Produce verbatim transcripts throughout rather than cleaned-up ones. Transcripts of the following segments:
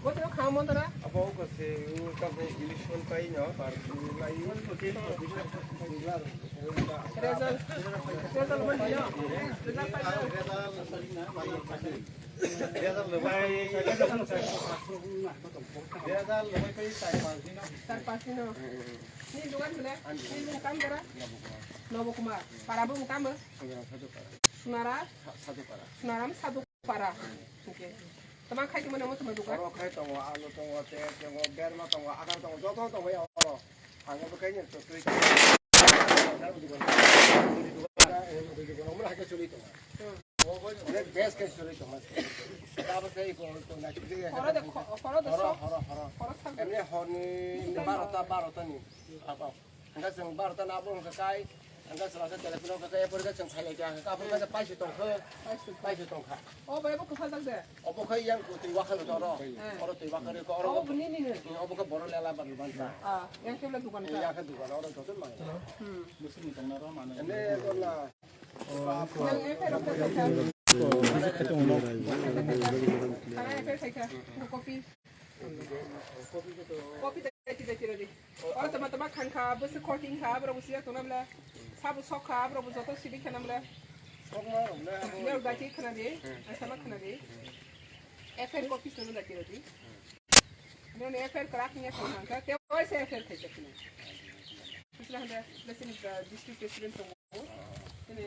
Botoro khamo dara? Abo ko se u ta ko election pai no par lai. Result, result man no. Result pai no. Result lo pai. Result lo pai sai pas no. Sai pas no. Ni dukan bole? Ni dukan dara? Nobo Kumar. Para bo mukam bo? Sunara? Sadu para. Sunara sadu para. Oke. Tama khai tuma namo tuma dukan? Oro khai tongo, alu tongo, tel tongo, berma tongo, agar tongo, joto tongo ya oro. Ang bo khai ni to tui. Oro de kho-, oro de so. Horo, horo, horo. Horo sa. Emne horni barota, barota ni. Apa? Hingke chwng barota na abo hingke kai, hingke chwla se telephone o kai, epor ke chwng phailai kha, hingke aphuru ke paisa tongkha, paisa tongkha. O bai, abo kwchajak de? Obo khai yang ko twi wakhalo toro. Eh. Oro twi wakhalo ko oro. Obo bini ni ni? Hmm, obo ke boro lela ban ban ta. Ah, yang kebla dukan ka? Yang ke dukan oro joto mai. Hmm. Musi ni tongna ro mano. Ene ko na. Yang F I R o khaikha. Musi khatung no. Kana F I R khaikha? Copy. Copy dati dati dati. Oro tama tama khan kha, bwswk khorting kha, borok bo sijak tongna bwle. Sabo sok kha, borok bo joto sidi khana bwle. Sokma rok le abo. Yar dati khana di, asama khana di. F I R copy sunu dati dati. Noni F I R kwrak ni asama kha, te oi se F I R khai chakna. Bisla handa, lesson district president tong. Chini, eh,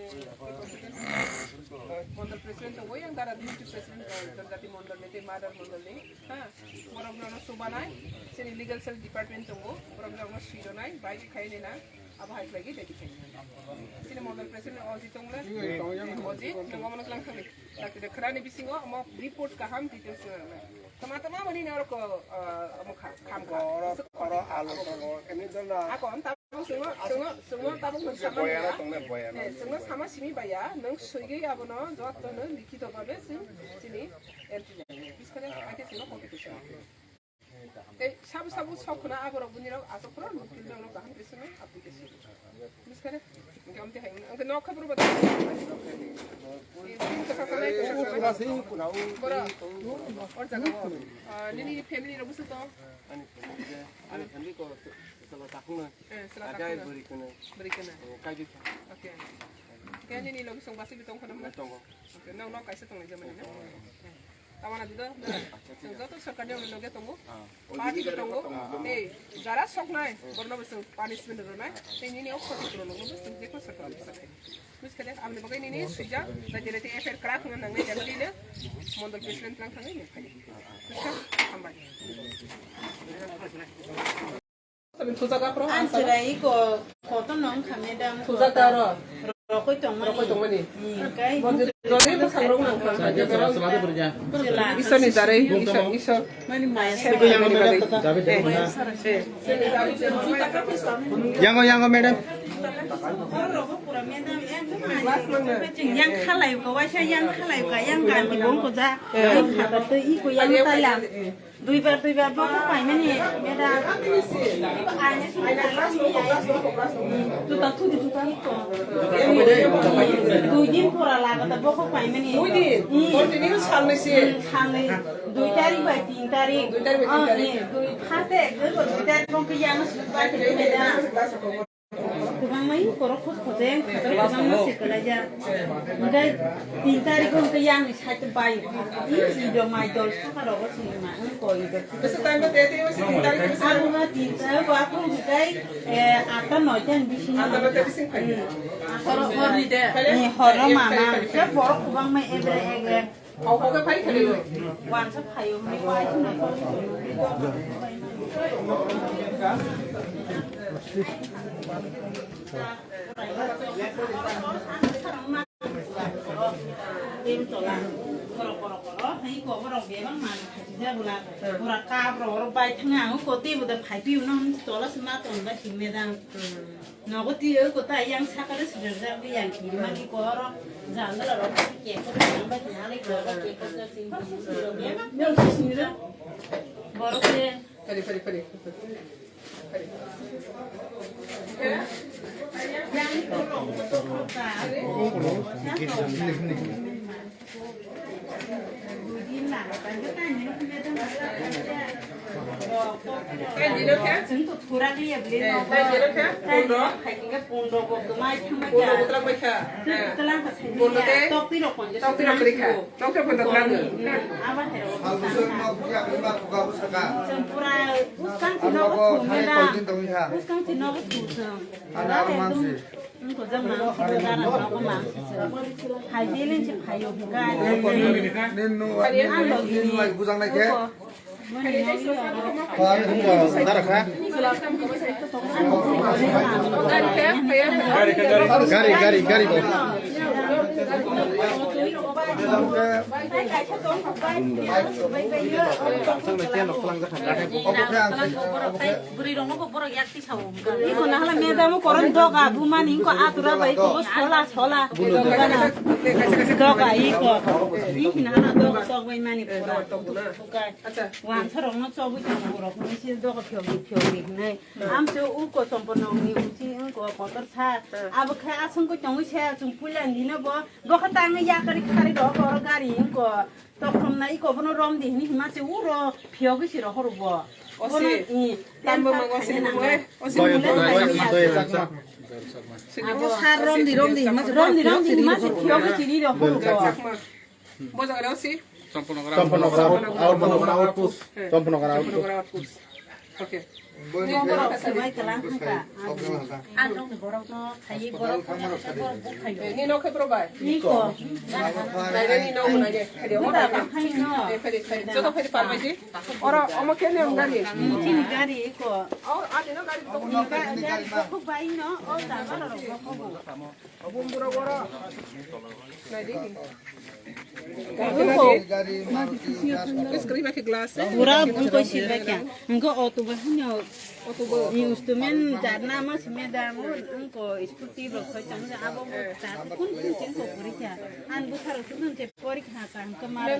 mondol president tongo, yang dara deputy president, eh, Janjati mondol ni, tei mother mondol ni, ha, borok no subanai, chini legal cell department tongo, borok no sui rwnai, bai khai ni na, abo hai khlai ready khai ni. Chini mondol president Ojit tongla, Ojit, nang omo no lang thangni, dakti de khrani bisingo, omo report kaham details, eh, tama tama mani ne orok, eh, omo kha-, kham kha. Oro, oro alu tongo, kemi dona. Ako, Swngo, swngo, swngo, tabuk nwng sama boyana niya. Tongnai boyana. Eh, swngo sama simi baya, nwng swigwi abono joto nwng likhito babe swng chini entry lai. Biskare ake swngo copy khe swngo. Tei sabu sabu sok khna aborok bunirok asok khna lukil rok kaham khe swngo application. Biskare, hingke amte hai, hingke nok khabru bata. Eh, tin kasa sanai, kasa sanai. Bora, or jaga o. Ah, nini family rok busu to? Ani family ko. Chwla takhukno. Eh, chwla takhukno. Ajai bwrwi khwno. Bwrwi khwno. Eh, kaijui kha. Okay. Khe nini logi song basi bitong khwno hwnna? Tongo. Okay, nang nok kaisa tongnai jamani na? Tongo. Eh. Tabana dido, na? Acha, chwng joto sorkarni loge tongo. Ah. Party bo tongo. Tongo. Tei jara soknai, borno bo chwng punishment rwnai. Tei nini o khoti puro nokno bo chwng jekma sorkar bwsa khai. Buskade, aboni bagwi nini swijak, na jere te F I R kwrak wngna nangnai, jagadi le mondol president lang thangwi nini phai. Buskha, hambai. Thujak aphro, ang chwrai ko, koto nong kha madam. Thujak aro. Rokoi tongmani. Rokoi tongmani. Hmm, kai. Roni bwsang rok nang kha. Chwla. Isor ni jaroi, Isor, Isor. Mani maya. Sebo yang ni bagwi. Eh, eh. Yango, yango, madam. Yang khalai ko, waisa yang khalai ko, yang ganti bong ko ja. Eh. Yang khata to i ko yang tala. Duibar, duibar bokok paimani, madam. Juta thudi, juta. Dui din pora lagata bokok paimani. Dui din? Hmm. Continue salnwi se. Hmm, salnwi. Dui tarik bai tin tarik. Dui tarik bai tin tarik. Oh, eh, dui, first day, dui tarik bokok yang sudah bai tin tarik. Kwbangma i borok khoj khojeng, kwbangma se kwlaijak. Hwnkhe tin tarikh o hwnkhe yang ni side o bai. I, i do mai dol saka rogo se ma, wng koi do. Bwswk time o tete o se tin tarikh o se. Abo ma tin tarikh o aphuru hwnkhe, eh, atta noita ni bisingo. Atta noita bising phai. Hmm. Hor, hor ni de. Eh, hor o mama, hwnkhe borok kwbangma ebre eger. Hau hau khe phai khwlai o. Wansa phai o, hwnwi pai khwna. Tim tola, koro, koro, koro, hai ko, borok bebak man, khachi ja bula, bura kap ro, ro bai thang ang ko, tei bo da phai pi uno, tola sima ton ba sing medang. Nogo twi o kota yang sakale sujak jak yang kiri mani koro jandala ro ke ko jang ba nyale koro ke ko sing sing ro ke ma no sing ro. Borok se. Pari, pari, pari. Yang koro ko to ko ta. Wngkha jang mang sijak jara nogo mang sijak. Hai beleng se phaio hwnkha. Nini nu, nini nu ai bujang nai khe. Gari, gari, gari, gari. Obo khe ang, obo khe. Bwrwi rokno bo borok yak Iko nahala medamo koron doga bumani iko atura bai iko sola sola. Doga iko. Iko nahala doga sok bai mani pura. Bukai. Wansa rokno chobwi tong borok ni se doga phiyogwi phiyogwi hinai. Amse uko sompono ni usi uko kotor sa. Abo khe asung ko tongwi se chung puila ni no bo. Bo khe tang yakari khari rok oro gari iko. Tokhrom na iko bono rom di hini hima se uro phiyogwi se rohor bo. Osi. Bono, i, tambo mango si mule. Osi mule. Abo sar rom di rom di hima se rom di rom di hima se phiyogwi se ri rohor bo. Bo jaga osi. Champanagar outpost. Champanagar outpost. Champanagar outpost. Okay. Ang rokni borokno khaiwi borok bukhayo. Ni nok khe borok bai? Niko. Nai ni nok nai de. Khaiwi ora. Khaiwi no. Khaiwi khaiwi. Joto khaiwi par bai di. Oro omo khe ne gari. Chini gari iko. Oro ani no gari to. Ni gari bokhuk bai no. O da ba ro bokhuk. Pura bungko sibakya. Engko auto bo hino. Auto bo. Instrument jarna ma sime da mo engko scooty bo khoi tong ja abo bo ta kun kun chen ko pori kya. An bu tharo kun kun che pori kha ta engko ma ya.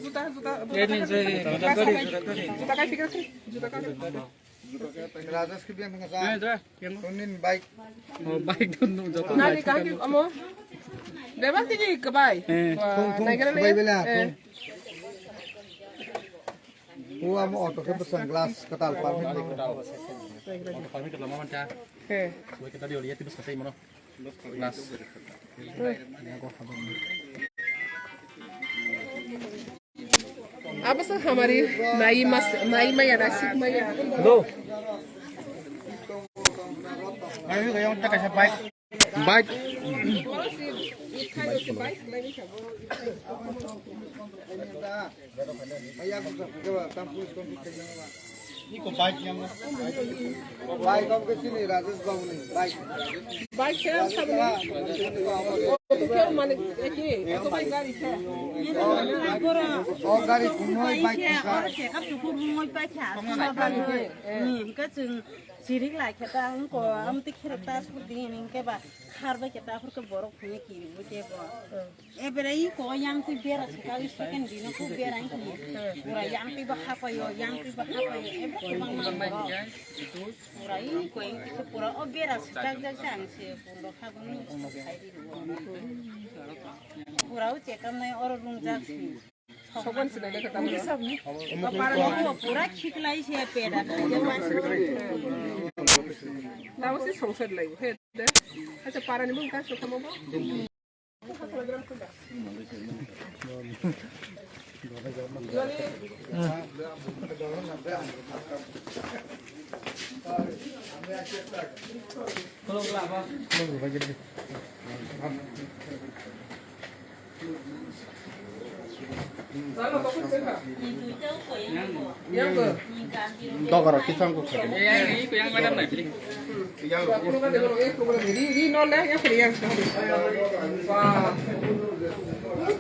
Juta juta. Juta kai phikir. Juta kai. Rajesh ke biang tengah sa. Tunin bike. Oh, bike tu nu joto. Nani kaki amo. Bebak tini kebai. Nai kena bai bela. Amo auto ke pesan glass ketal permit. Permit lama manca. Kita dia lihat itu selesai mana. Glass. Abo se hamari mai mas mai maya na sik maya. Hello. Bike. Iko bike yang. Bike kok ke sini Rajesh Babu ni bike. Bike saya sama ni. Itu kau mana? Eki, itu bike gari saya. Oh, gari kumoi bike ka. Oro check up cukup mungoi paikha. Hingke chwng chirik lai khe ta wngko amtwi khe ta sudi hingke ba khar bai khe ta phur khe borok phunui kiri bui tebo. Ebere iko yang twi bera sika second dino ku bera hi. Pura yang twi ba hapayo, yang twi ba hapayo. Ebere kwbangma borok. Pura iko yang twi pura o bera sika jak jak ang se pura khago ni khai di. Pura o check up nai oro rung jak si. Sogon sinai le kata. Pura khiklai se pera. Nabo si songsad lai. He de. Acha para ni bung ka so kamo bo. Dogaro kitang ko khadi.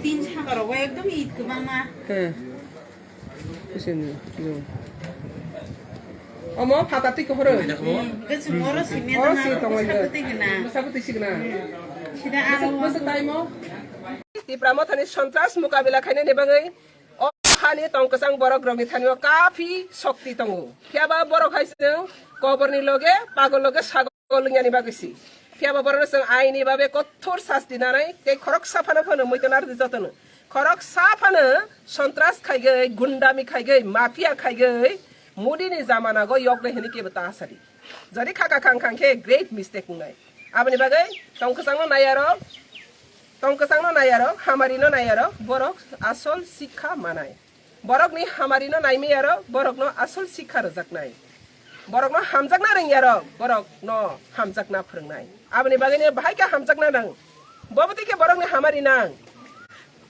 Tin sakaro ekdom it kwbangma. He. Sini, yo. Omo phata twi kohoro. Hwnkhe chwng oro simi oro si tongwi. Sakhuti gwnang. Sakhuti si gwnang. Sida aro. Masa taimo. Tipra Mothani sontras mukabila khainani bagwi o hani tong kwchang borok rokni thani o kafi shokti tongo. Phiya ba borok hai chwng koborni loge pagol loge sagol. Kolwngyani bagwi si. Phiya ba borokno chwng aini babe kothor sasti nanai tei khoroksa phano phano muitu narwkdi jotono. Khorok sa phano sontras khaigwi, gundami khaigwi, mafia khaigwi, Modi ni jamana go yok de hini kebo ta sadi. Jodi khaka khang khang khe great mistake wngnai. Aboni bagwi tong kwchangno nai aro, tong kwchangno nai aro, hamari no nai aro, borok asol sikha manai. Borokni hamari no naimai aro, borokno asol sikha rwjaknai. Borokno hamjakna rwngya rok, borokno hamjakna phwrwngnai. Aboni bagwino bahai khe hamjakna nang. Bobotwi khe borokni hamari nang.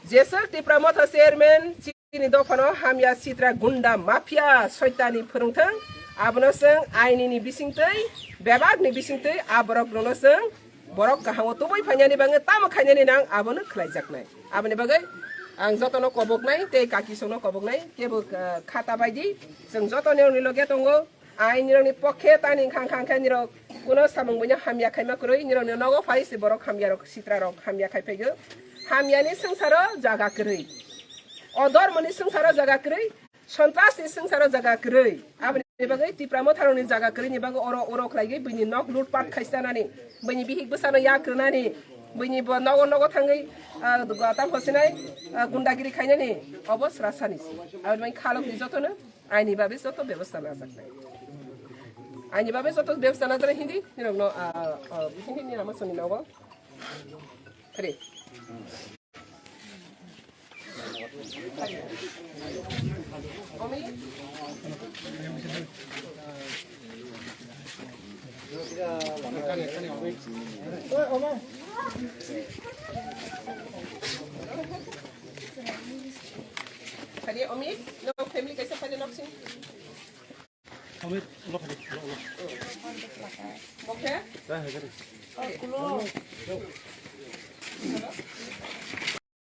Jeswal Tipra Motha chairman chini dophano hamya sitra gunda mafia soitani phwrwngthang. Abono chwng ainini bisingtwi, bebakni bisingtwi a borokno chwng borok kahamo tubui phainani bagwi tamo khainani nang abono khlaijaknai. Aboni bagwi ang jotono koboknai tei kakisongno koboknai kebo, ah, khata baidi chwng joto nirokni loge tongo. Ang nirokni pokhe tani khang khang khe nirok kuno samung buino hamya khaima kwrwi nirokni nogo phai se borok hamya rok sitra rok hamya khai phaigo. Hamyani swngcharo jaga kwrwi. O dormoni swngcharo jaga kwrwi. Sontras ni swngcharo jaga kwrwi. Aboni bagwi Tipra Motharokni jaga kwrwini bagwi oro oro khlaigwi bini nok lutpat khaisanani, bini bihik bwsano yak rwnani, bini bo nogo nogo thangwi, ah, gata phosinai, ah, gundagiri khainani obo srasani. Aboni bagwi khalokni jotono aini bagwi joto bebosta najaknai. Aini bagwi joto bebosta najaknai hindi nirokno, ah, ah, hindi nirama soni nogo. Re. Kali Omi, no family kaisa kali nok sing. Omi, lo kali, lo, lo. Bokhe? Dah, hari.